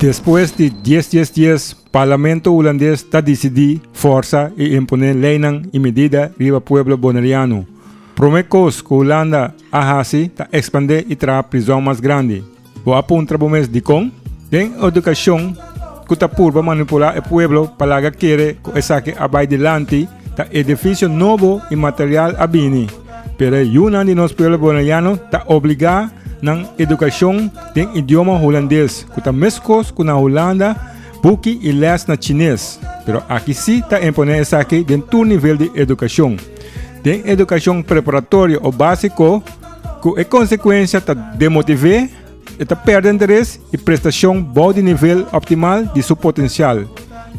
Despues di dies dies dies, Parlamento Hulandes ta disidí forsa i imponé leinan i medida riba pueblo boneriano. Promé kos ku Hulanda a hasi ta ekspandé i traha prizòn mas grandi. Bo a puntra bo mes dikon? Den edukashon ku ta purba manipulá e pueblo pa laga kere ku esaki a bai dilanti, ta edifisio nobo i material a bini. Pero e yunan di nos pueblo boneriano ta obligá nan edukashon den idioma hulandes ku ta meskos ku na Hulanda buki i lès na chines. Pero aki sí ta imponé esaki den tur nivel di edukashon. Den edukashon preparatorio o básiko ku e konsekuensia ta demotiv'é, e ta pèrdè interes i prestashon bou di nivel optimal di su potensial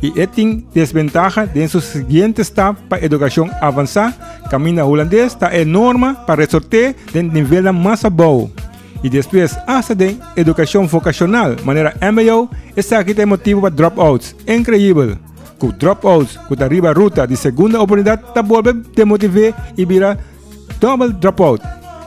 i e tin desbentaha den su siguiente stap pa edukashon avansá kaminda hulandes ta e norma pa resort'é den nivelnan mas abou i despues asta den edukashon vokashonal manera mbo. Esaki ta e motibu pa dropouts. Inkreibel ku dropouts ku ta riba ruta di segunda oportunidat ta bolbe demotiv'é i bira Double dropout.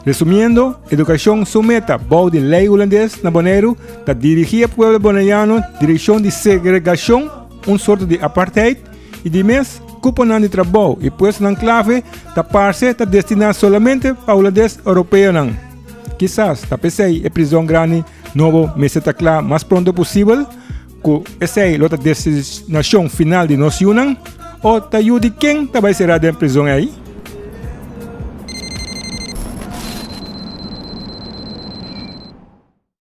Resumiendo, edukashon su meta bou di lei hulandes na Boneiru ta dirigí e pueblo boneriano direkshon di segregashon, un sorto di apartheid, i di mes kuponan di trabou i puestonan klave ta parse ta destiná solamente pa hulandes europeonan. Kisas ta p'esei e prizon grandi nobo mester ta kla mas pronto posibel, ku esei lo ta destinashon final di nos yunan, o ta yu di ken ta bai será den prizon ei?